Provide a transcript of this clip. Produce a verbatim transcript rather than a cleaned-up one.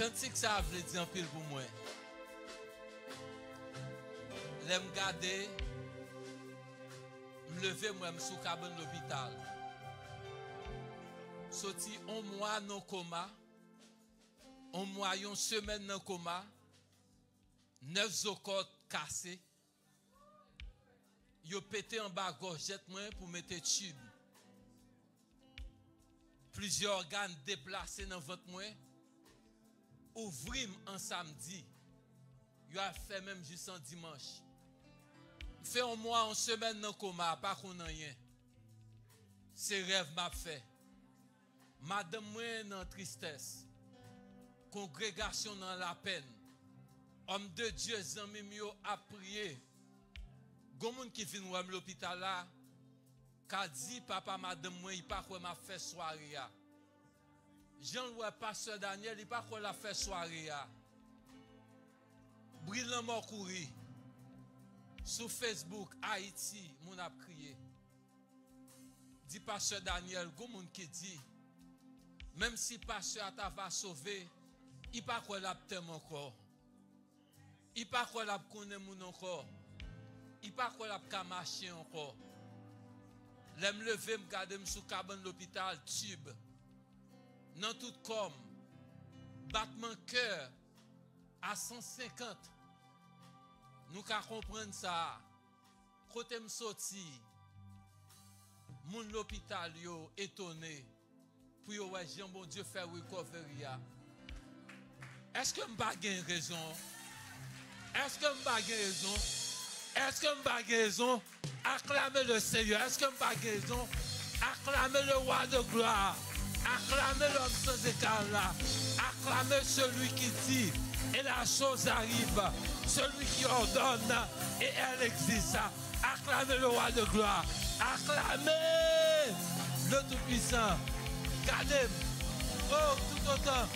Kantik sa a vle di anpil pou mwen. Lè m gade, m leve, m wè m sou kabann lopital. Soti yon mwa nan koma, yon mwa, yon semèn nan koma, nèf zo kò kase. Yo pete anba gòjèt mwen pou mete tib. Plizyè ògàn deplase nan vant mwen. Ouvri m an samdi. Yo al fèmen m jis an dimanch. M fè yon mwa, yon semèn nan koma, pa konn anyen. Se rèv m ap fè. Madanm mwen nan tristès. Kongregasyon nan lapèn. Òm de Dye, zanmi m yo ap priye. Gon moun ki vin wè m lopital la, ka di papa madanm mwen, li pa kwè m ap fè sware a. Jan l wè pastè Daniel, li pa kwè l ap fè sware a. Bri lanmò kouri. Sou Facebook, Ayiti, moun ap kriye. Di pastè Daniel, gon moun ki di, menm si pastè a ta va sove, li pa kwè l ap tann ankò. Li pa kwè l ap konnen moun ankò. Li pa kwè l ap ka mache ankò. Lè m leve, m gade m sou kabann lopital, tib. Nan tout kò m, batman kè a san senkant. Nou ka konprann sa a. Kote m soti, moun lopital yo etone pou yo wè jan Bondye fè recovery a. Èske m pa gen rezon? Èske m pa gen rezon? Èske m pa gen rezon? Acclamez le Seigneur. Èske m pa gen rezon? Acclamez le Roi de gloire. Acclamez l'homme sans égal là. Acclamez celui qui dit et la chose arrive. Celui qui ordonne et elle existe. Acclamez le Roi de gloire. Acclamez le Tout-Puissant. Gade m. Oh, tout autant.